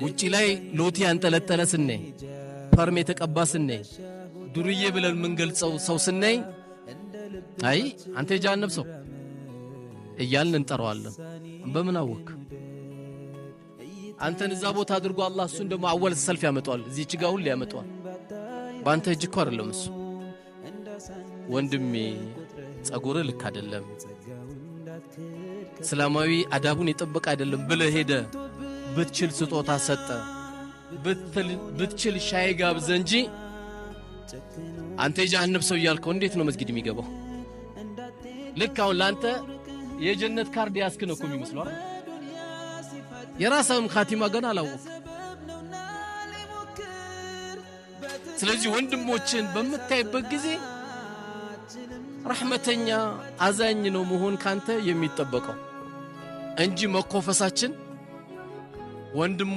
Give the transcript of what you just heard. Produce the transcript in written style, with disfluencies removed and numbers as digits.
ውጪ ላይ ሎቲ ያንጠለጠለ ስናይ፣ ፐርም የተቀባ ስናይ፣ ዱርዬ ብለን የምንገልጸው ሰው ስናይ አይ አንተ የጀሃነም ሰው እያልን እንጠራዋለን። በምን አወክ? አንተን እዛ ቦታ አድርጎ አላህ እሱን ደግሞ أول ሰልፍ ያመጣዋል። እዚህች ጋ ሁሌ ያመጣዋል። በአንተ እጅ እኮ አይደለም እሱ። ወንድሜ፣ ጸጉርህ ልክ አይደለም፣ እስላማዊ አዳቡን የጠበቀ አይደለም ብለህ ሄደ ብትችል ስጦታ ሰጠ፣ ብትችል ሻይ ጋብዘ እንጂ አንተ የጀሃነም ሰው እያልከው እንዴት ነው መስጊድ የሚገባው? ልክ አሁን ለአንተ የጀነት ካርድ ያስክ ነው እኮ የሚመስለው አይደል? የራስህም ካቲማ ገና አላወቅም። ስለዚህ ወንድሞችን በምታይበት ጊዜ ረሕመተኛ አዛኝ ነው መሆን ካንተ የሚጠበቀው እንጂ መኮፈሳችን ወንድም